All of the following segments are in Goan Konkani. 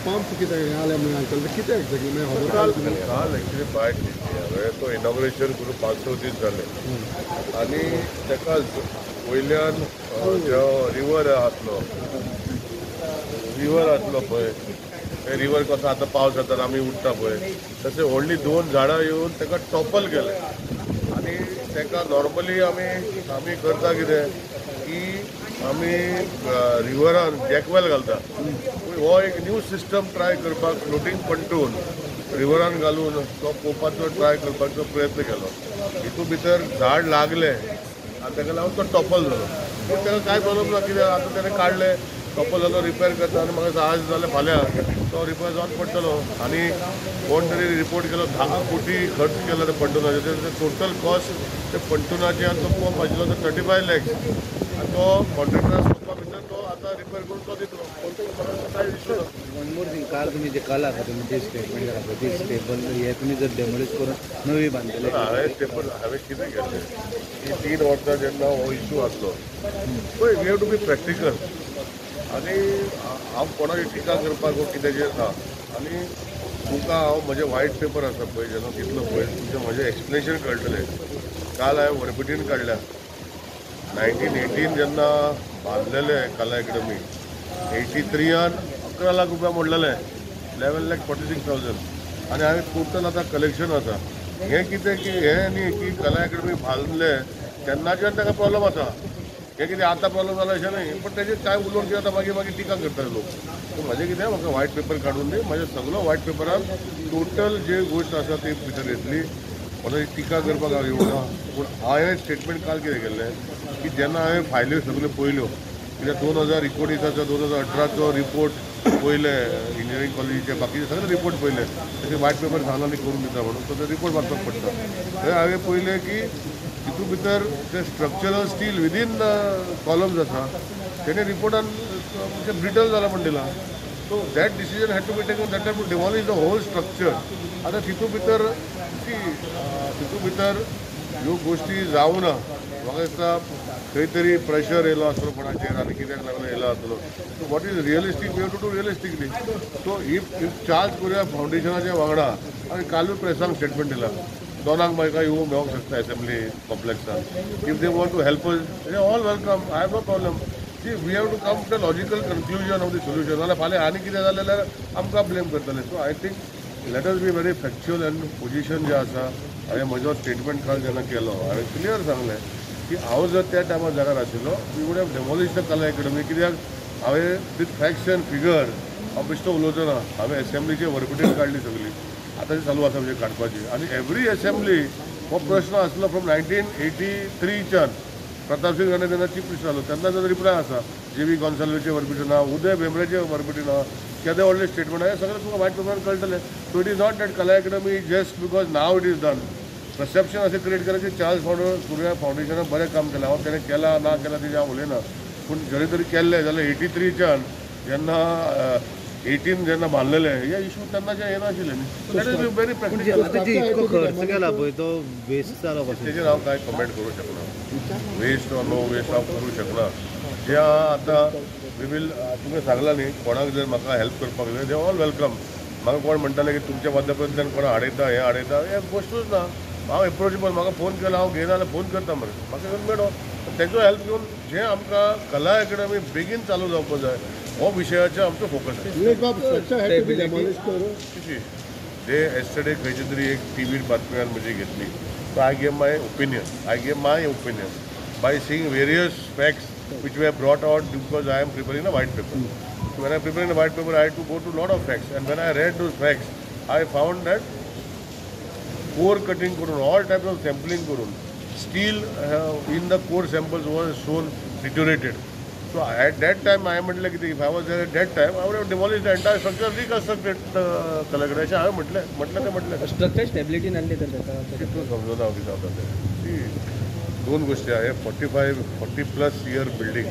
पंप कित्याक हें जालें म्हणून आयकलें, कितें एक्झॅक्टली मागीर काल काल एक्चुली बायट दिसली. हांवें तो इनॉग्रेशन करून 5-6 दीस जाले आनी ताका वयल्यान जो रिवर आसलो, रिवर आसलो पळय, ते रिवर कसो आतां पावस जाता आमी उडटा पळय, तशें व्हडलीं 2 झाडां येवन ताका टॉपल केलें. आनी ताका नॉर्मली आमी आमी करता कितें की आमी रिवरान जॅकवेल घालता. पूण हो एक न्यू सिस्टम ट्राय करपाक फ्लोटींग पंटून रिवरान घालून तो पोवपाचो ट्राय करपाचो प्रयत्न केलो. हितून भितर झाड लागलें आनी ताका लागून तो टॉपल जालो. पूण ताका कांय प्रॉब्लम ना, कित्याक आतां तेणें काडलें, टॉपल जालो, रिपेर करता आनी म्हाका आज जाल्यार फाल्यां तो रिपेर जावन पडटलो. आनी कोण तरी रिपोर्ट केलो 10 कोटी खर्च केला त्या पंटुनाचेर. टोटल कॉस्ट ते पंटुनाचे आनी तो पंप आशिल्लो तो 35 लॅक्स आनी तो कॉन्ट्रॅक्टर सोदपा भितर तो आतां रिपेर करून तो दितलो. कांय इशू ना. वन मोर थिंग, काल तुमी जे कला अकादमीचे स्टेटमेंट केला पळय, ती स्टेबल हे तुमी जर डेमोलिश करून नवी बांदतले. हांवें स्टेपल हांवें कितें केलें की 3 वर्सां जेन्ना हो इशू आसलो पळय, we have to be practical. आनी हांव कोणाची टिका करपाक वो कित्याचेर ना. आनी तुमकां हांव म्हजें व्हायट पेपर आसा पळय, जेन्ना तितलो पळय तुमचें म्हजें एक्सप्लेनेशन कळटलें. काल हांवें वरपिटीन काडल्या 1918 जेन्ना बांदलेलें कला अकॅडमी 83 11 लाख रुपया मोडलेले, 11,46,000. आनी हांवें टोटल आतां कलेक्शन आसा. हें कितें की हें न्ही की कला अकॅडमी बांदलें तेन्नाच्यान ताका प्रॉब्लम आसा. हें कितें आतां प्रॉब्लम जाला अशें न्ही, पण तेजेर कांय उलोवन कितें आतां मागीर मागीर टिका करताले लोक. सो म्हजें कितें, म्हाका व्हायट पेपर काडून दी, म्हजें सगलो व्हायट पेपरान टोटल जे गोश्ट आसा ती भितर येतली. कोणाची टिका करपाक हांव येवना. पूण हांवें स्टेटमेंट काल कितें केल्लें की जेन्ना हांवें फायल्यो सगल्यो पळयल्यो, कित्याक 2019चो 2018चो रिपोर्ट पळयले, इंजिनियरींग कॉलेजीचे बाकीचे सगळे रिपोर्ट पळयले, तशें व्हायट पेपर सांगला न्ही करून दिता म्हणून, तो रिपोर्ट वाचपाक पडटा. थंय हांवें पळयलें की तितून भितर ते स्ट्रक्चरल स्टील विदीन कॉलम्स आसा तेणे रिपोर्टान म्हणजे ब्रिटल जाला म्हण दिलां. So that decision had to be taken that time to demolish the whole structure. आतां तितून भितर सी तितून भितर ह्यो गोश्टी जावना, म्हाका दिसता खंय तरी प्रेशर येयलो आसतलो कोणाचेर आनी कित्याक लागून येयलो आसतलो. So what is realistic we have to do realistically. So if if Charles Correa फावंडेशनाच्या वांगडा आनी कालूय प्रेसांक स्टेटमेंट दिला, दोनांक म्हाका येवंक मेळोंक शकता assembly कॉम्प्लेक्सान. If they want to help us, they all welcome, I have no problem. See we have to come to the logical conclusion of the solution. नाल्यार फाल्यां आनी कितें जालें जाल्यार आमकां ब्लेम करतले. So I think let us be very factual and position जें आसा, हांवें म्हजो स्टेटमेंट काल जेन्ना केलो हांवें क्लियर सांगलें की हांव जर त्या टायमार जाग्यार आशिल्लो we would have demolish the Kala Academy. कित्याक हांवें विथ फॅक्ट्स एंड फिगर हांव बेश्टो उलोवचो ना. हांवें एसेंब्लीचे वरपिटीन काडली सगळी, आतां चालू आसा म्हणजे काडपाची. आनी एवरी एसेंब्ली हो प्रश्न आसलो फ्रॉम 1983च्यान प्रतापसिंग राणे जेन्ना चीफ मिनिस्टर जालो तेन्ना जो रिप्लाय आसा, जे व्ही गोन्साल्वीचे वरपिटीन आहा, उदय भेंब्रेचे वरपिटीन आहा, केदे व्हडले स्टेटमेंट आहा, हें सगळें तुमकां व्हायट पेपरान कळटलें. So it is not that Kala Academy just because now it is done. Perception अशें क्रिएट केलें की चार्ल्स कोरिया फावंडेशनान बरें काम केलां. हांव तेणें केलां ना केलां तेजें हांव उलयना, पूण जरी तरी केल्लें जाल्यार 83च्यान जेन्ना 18 जेन्ना बांदलेले हे इशू तेन्नाचे येनाशिल्ले न्ही. That is very practical. आतां जे इतको खर्च केला पळय तो वेस्ट जालो कसो, तेजेर हांव कांय कमेंट करूं शकना. वेस्ट ऑर नो वेस्ट हांव करूं शकना. जे आतां we will, तुवें सांगलां न्ही कोणाक जर म्हाका हेल्प करपाक जाय, they all welcome. म्हाका कोण म्हणटाले की तुमच्या माध्यमांतल्यान कोण हाडयता हें हाडयता, हें गोश्टूच ना. हांव एप्रोचेबल, म्हाका फोन केलो हांव घेयना जाल्यार फोन करता मरे, म्हाका येवन मेळो, तेजो हेल्प घेवन जें आमकां कला अकॅडमी बेगीन चालू जावपाक जाय हो विशयाचेर आमचो फोकस आसा. ते येस्टरडे खंयचे तरी एक टीव्हीर बातम्यान म्हजी घेतली, so I gave my opinion. I gave my opinion by seeing various facts which were brought out because I am preparing a white paper. So when I preparing a white paper I had to go to lot of facts, and when I read those facts I found that core cutting करून, ऑल टायप्स ऑफ सॅम्पलिंग करून steel in the core samples was shown deteriorated. So at that time हांवें म्हटलें कितें, if I was there at that time I would have demolish the entire structure, reconstructed Kala Academy अशें हांवें म्हटलें. म्हटलें तें म्हटलें. स्ट्रक्चर स्टेबिलिटी नासली तर ताका तूं समजना हांव कितें जाता तें. सी दोन गोश्टी आहा, हे 45 40+ इयर बिल्डींग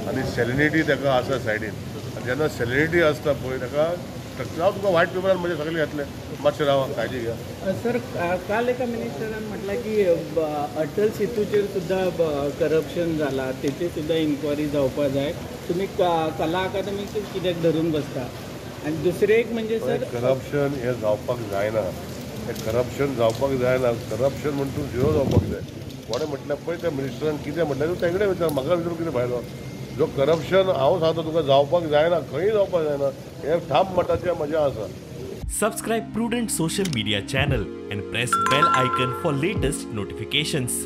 आनी सेलिनिटी ताका आसा सायडीन, आनी जेन्ना सेलिनिटी आसता पळय ताका स्ट्रक्चर. हांव तुका व्हायट पेपरान म्हजें सगळें घातलें, मातशें रावा, काळजी घ्या. सर, काल एका मिनिस्टरान म्हटलां की अटल सेतूचेर सुद्दां करप्शन जाला, तेचेर सुद्दां इन्क्वायरी जावपा जाय. तुमी कला अकादमीक कित्याक धरून बसता? आनी दुसरें एक म्हणजे सर करप्शन हें जावपाक जायना, हें करप्शन जावपाक जायना. करप्शन म्हण तूं झिरो जावपाक जाय. कोणें म्हटल्यार पळय त्या मिनिस्टरान कितें म्हटल्यार तूं तेगडे विचार, म्हाका विचारून कितें फायदो. जो करप्शन हांव सांगता तुका जावपाक जायना, खंय जावपाक जायना, हें ठाम मताचें म्हजें आसा. Subscribe Prudent Social Media channel and press bell icon for latest notifications.